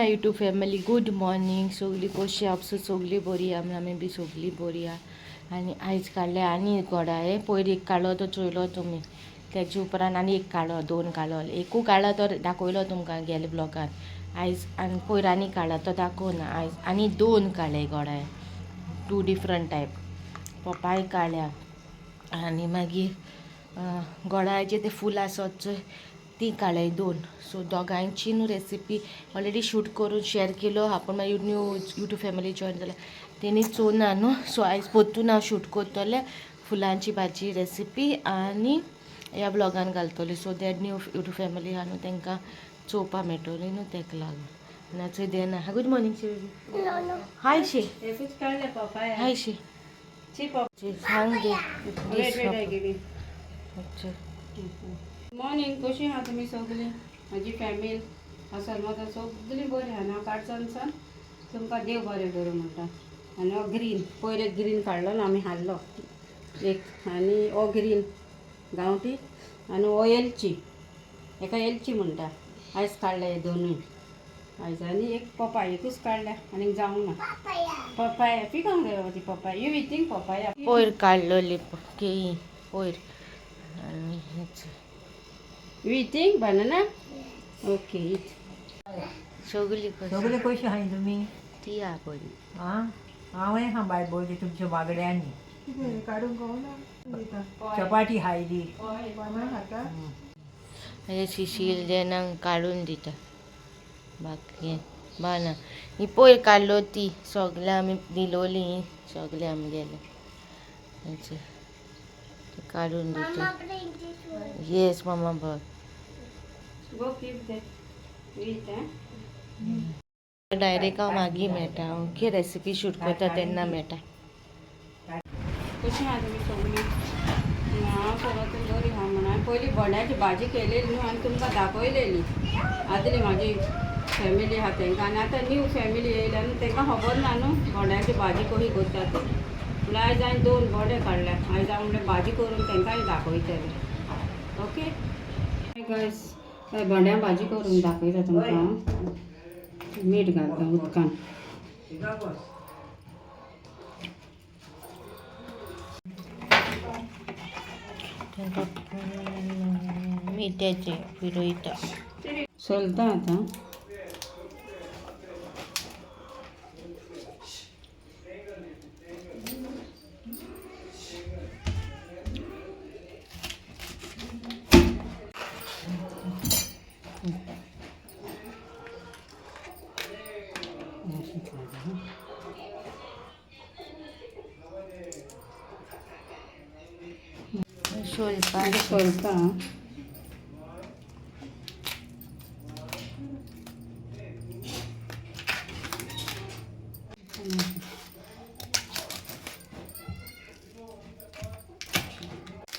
YouTube family good morning. सगळी कशी आपसू सगळी बरी आहा. आमी बी सगळी बरी आहा. आनी आयज काडले आनी गोडाये. पयर एक काडलो तो चोयलो तुमी, तेजे उपरांत आनी एक काडलो, दोन काडलो. एकू काडलो तो दाखयलो तुमकां गेले ब्लॉगान. आयज आनी पयर आनी काडला तो दाखोवना. आयज आनी दोन काडले गोडाये, टू डिफरंट टायप. पोपाय काडल्या आनी मागीर गोडायचे ते फुलां आसत चोय ती काडल्या दोन. सो दोगांयची न्हू रेसिपी ऑलरेडी शूट करून शेअर केलो हा, पूण मागीर न्यू यूट्यूब फॅमिली जॉयन जाल्या तेणी चोवना न्हू. सो आयज परतून हांव शूट करतलें फुलांची भाजी रेसिपी आनी ह्या ब्लॉगान घालतली, so that new YouTube family आहा न्हू तांकां चोवपा मेळटली न्हू तेका लागून. नाचय देना. गुड मॉर्निंग शी. हाय शी. एकूच काडले पपाया. हाय शी. ची पप सांग गे. Wait wait I give. अच्छा. मॉर्निंग, कशी आहा तुमी सगळीं? म्हाजी फॅमिली आसा म्हाका सगळीं बरी आहा. हांव काडचान तुमकां देव बरें करूं म्हणटा. आनी हो ग्रीन पयर एक ग्रीन काडलो ना आमी हाडलो एक. आनी हो ग्रीन गांवठी आनी हो एलची, हेका एलची म्हणटा. आयज काडले हे दोनूय आयज. आनी एक पपाय एकूच काडल्या, आनीक जावंक ना. पपाया पिकोंक जाय ती पपाय. You eating papaya? पयर काडलोली केळी पयर आनी हेच. You eating banana? Okay, eat. सगळी सगळे कशी आहाय तुमी? ती आहा बरी. आं, हांवें आहा बाय बरी तुमच्या बागड्यांनी. चपाटी खायली. हे शिशील जेन्ना काडून दिता बाकी बाना. ही पयर काडलो ती सगळे आमी दिलोली सगळे आमगेले हेचे ते काडून दिता. येस मामा बर. Go keep that. Eat, eh? Direct हांव मागीर मेळटा. ओके, रेसिपी शूट करता तेन्ना मेळटा. कशी आहा तुमी सगळीं? हांव सगळं बरी आहा म्हणून हांवें पयलीं बोंड्याची भाजी केलेली न्हू आनी तुमकां दाखयलेली आदली म्हाजी फॅमिली आहा तांकां. आनी आतां न्यू फॅमिली येयल्या न्हू, तांकां खबर ना न्हू बोंड्याची भाजी कशी करता ती. म्हणल्यार आयज हांवें दोन बोंडे काडल्या. आयज हांव म्हणल्यार भाजी करून तांकांय दाखयतलें. ओके गायस, बोंड्या भाजी करून दाखयता तुमकां हांव. मीठ घालता उदकान. तांकां मिठ्याचें फिरयता. सोलता आतां. सोलपा. सोलता.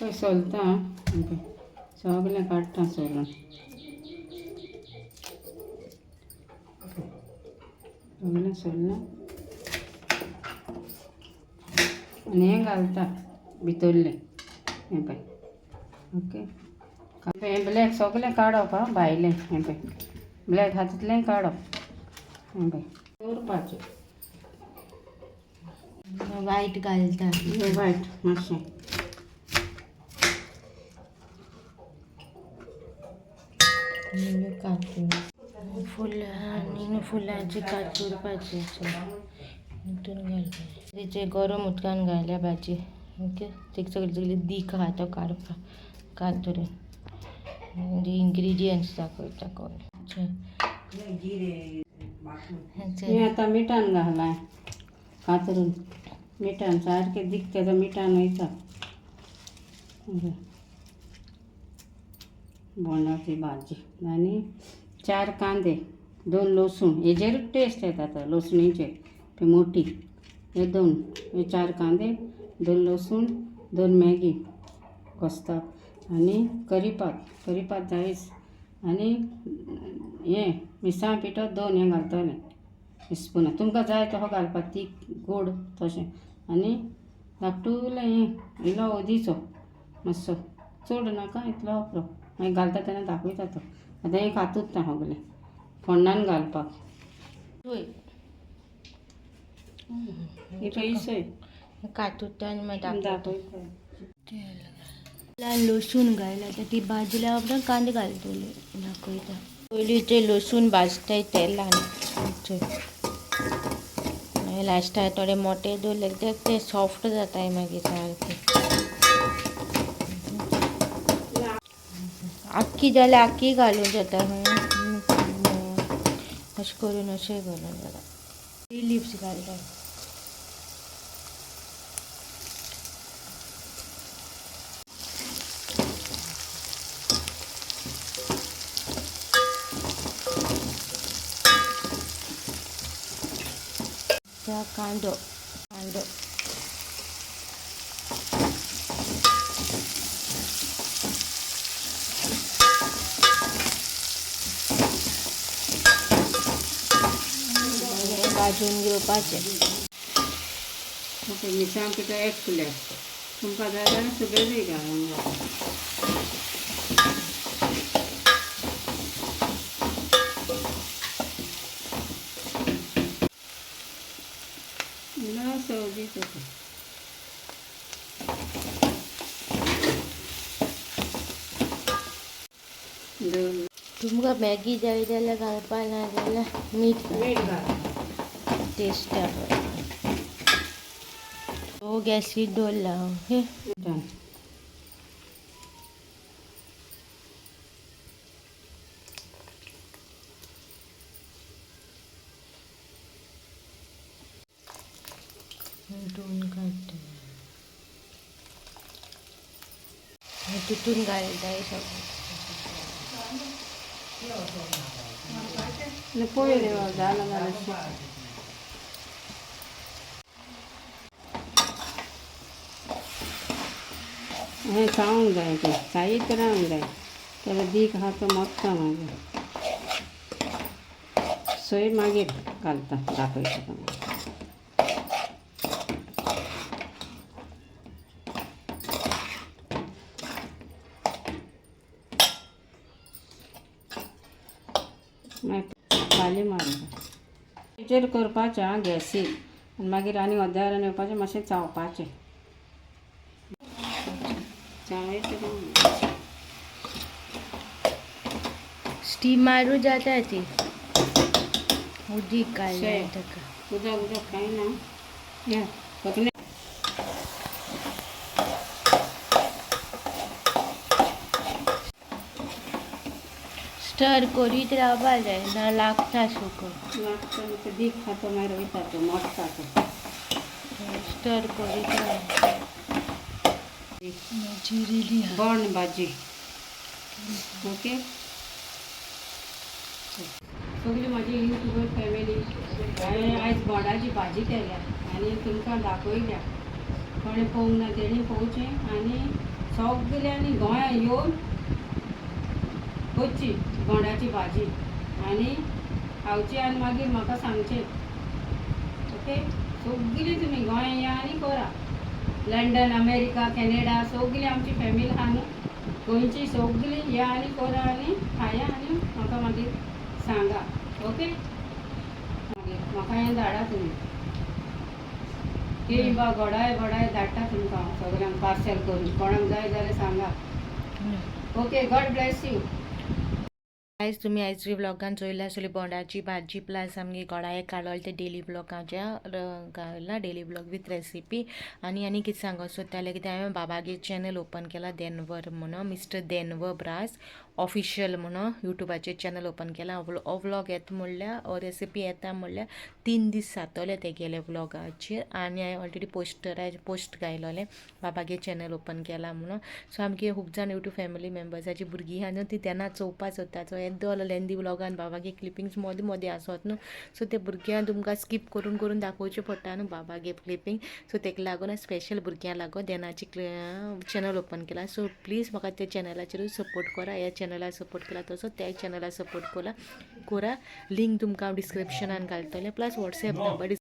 पळय सोलता, सगळें काडटा सोलून. सगळें सोल्लें आनी हें घालता भितरलें हें पळय. ओके, हें ब्लॅक सगळें काडप आं भायलें. हें पळय, ब्लॅक आहा तितलेंय काडप. हें पळय, दवरपाचें. वायट घालता. हें वायट मातशें. कातूर फुलां आनी फुलांची कातूर भाजयेची हितून घालपाचें. तेचे गरम उदकान घातल्या भाजी. ओके, ते सगळी सगळी दीख आहा तो काडपाक कातरून. इंग्रिडियंट्स दाखयता कोण. जिरे. हें आतां मिठान घालां कातरून. मिठान सारकें दीख तेजो मिठान वयता. बोंडाची भाजी. आनी चार कांदे, दोन लसूण, हेजेरूच टेस्ट येता आतां लसणीचेर ती मोटी. हे दोन, हे चार कांदे, दोन लसूण, दोन मॅगी घोस्ताक आनी करीपात. करीपात जायच. आनी हें मिरसांग पिठो दोन हें घालतलें स्पुनां. तुमकां जाय तसो घालपाक, तीख गोड तशें. आनी धाकटुलें हें इल्लो हळदीचो मातसो, चड नाका, इतलो वापरो. मागीर घालता तेन्ना दाखयता तो. आतां हें कातूत सगलें फोण्णान घालपाक. चोय. ही पळय सोय. कातुता आनी मागीर दाखयता. दाखयता. तेल लसूण घायला, आतां ती भाजल्या उपरांत कांदे घालतली, दाखयता. पयलीं ते लसूण भाजताय तेलान. चोय, मागीर लास्टाक थोडे मोटे दवरले कित्याक ते सॉफ्ट जाताय मागीर सारके. आख्खी जाल्यार आख्खी घालूं जाता, अशें करून अशें घालूं जाता. लिव्स घालता. कांदो कांदो. भाजून घेवपाचें. ओके, मिरसांग पिठो 1 कुल्यार. तुमकां जाय जाल्यार सुबेरूय घालूंक जाता. ना सवजी तशें. दोन. तुमकां मॅगी जाय जाल्यार घालपा, ना जाल्यार मीठ घाल. मीठ घाल. टेस्टा. हो, गॅसीर दवरला. ओके. डन. दोन घालता, तितून घालता सगळें. पळय रे, जालां जाल्यार. हें चावंक जाय, तें चायत रावंक जाय. तेका दीख आहा तो मोडटा. मागीर सोय मागीर घालता, दाखयता तुमकां. मागीर खाली मारता हेचेर करपाचें आं गॅसीर आनी मागीर आनी अर्द्या वरान येवपाचें, मातशें चावपाचें, चावयत रावूंक. स्टिमारू जाता ती, उदीक घालना ताका. उदक उदक कांय ना. या कोथमीर. स्टर करीत रावपा जाय, ना लागता सुको. लागता, मातशें दीख खाता, मागीर वयता तो, मोडटा तो. स्टर करीत राव. भाजी रेडी आहा. बोण भाजी. ओके, सगळी म्हाजी युट्यूबर फॅमिली, हांवें आयज बोंडाची भाजी केल्या आनी तुमकां दाखयल्या. कोणें पळोवंक ना तेणी पळोवचें आनी सगल्यांनी गोंया येवन करची बोंडाची भाजी आनी खावची आनी मागीर म्हाका सांगचें. ओके, सगळीं तुमी गोंया या आनी करा. लंडन, अमेरिका, कॅनेडा, सगळी आमची फॅमिली आहा न्हू गोंयची, सगळीं या आनी करा आनी खाया आनी म्हाका मागीर सांगा. ओके, मागीर म्हाका हें धाडा तुमी की बा गोडाय बोडाय धाडटा तुमकां हांव सगळ्यांक पार्सल करून. कोणाक जाय जाल्यार सांगा. Okay, God bless you. आयज तुमी आयज व्लॉगान चोयला आसतली बोंडाची भाजी प्लस आमगे गोडाये काडोल ते डेली व्लॉगाच्या घायला, डेली व्लॉग विथ रेसिपी. आनी आनी कितें सांगो सोदतालें, कित्याक हांवें बाबागेर चॅनल ओपन केला देनवर म्हणून, मिस्टर देनवर ब्रास ऑफिशियल म्हणून युट्यूबाचेर चॅनल ओपन केला. हो व्लॉग येता म्हणल्यार, रेसिपी येता म्हणल्यार 3 दीस जातले तेगेले व्लॉगाचेर. आनी हांवें ऑलरेडी पोस्टरार पोस्ट घायलोलें बाबागेर चॅनल ओपन केला म्हणून. सो आमगे खूब जाण युट्यूब फॅमिली मेंबर्साची भुरगीं आहा न्हू, ती तेन्ना चोवपा सोदता. सो येदो लेंदी व्लॉगान बाबागे क्लिपिंग्स मदीं मदीं आसत न्हू, सो ते भुरग्यांक तुमकां स्कीप करून करून दाखोवचें पडटा न्हू बाबागे क्लिपींग. सो तेका लागून स्पेशल भुरग्यां लागून देनाची चॅनल ओपन केला. सो प्लीज म्हाका त्या चॅनलाचेरूय सपोर्ट करा. ह्या चॅनलाक सपोर्ट केला तसो त्या चॅनलाक सपोर्ट करा. लिंक तुमकां हांव डिस्क्रिप्शनान घालतलें, plus WhatsApp number.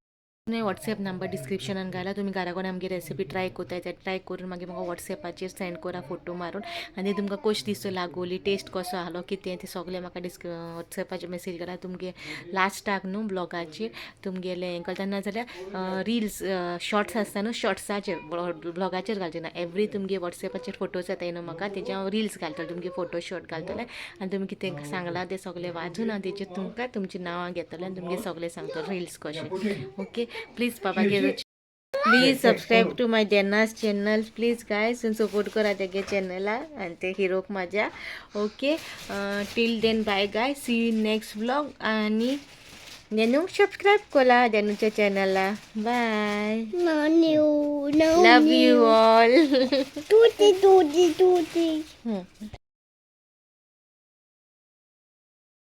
WhatsApp number डिस्क्रिप्शनान घाला. तुमी घरा कडेन आमगे रेसिपी ट्राय कोताय जाल्यार ट्राय करून मागीर म्हाका वॉट्सॅपाचेर सेंड करा फोटो मारून आनी तुमकां कशी दिसता लागोली, टेस्ट कसो आहलो कितें तें सगळें म्हाका वॉट्सॅपाचेर मेसेज करा. तुमगे लास्टाक न्हू ब्लॉगाचेर तुमगेलें हें करता, नाजाल्यार रिल्स शॉर्ट्स आसता न्हू, शॉर्ट्साचेर ब्लॉगाचेर घालचे ना. एवरी तुमगे वॉट्सॅपाचेर फोटोज येताय न्हू म्हाका, तेजे हांव रिल्स घालतलें, तुमगे फोटो शॉट घालतलें आनी तुमी कितें सांगलां तें सगळें वाचून हांव तेजेर तुमकां तुमचीं नांवां घेतलें आनी तुमगे सगळें सांगतलें रिल्स कशें. ओके, प्लीज बाबागेर please subscribe to my Jena's channel. Please guys, support करा तेगे चॅनला आनी ते हिरोक म्हाज्या. Okay, till then bye guys, see you next vlog. आनी जेनू सबस्क्रायब करा जेनूच्या चॅनला. Bye. No, no, no. Love you all. Tutti, tutti, tutti.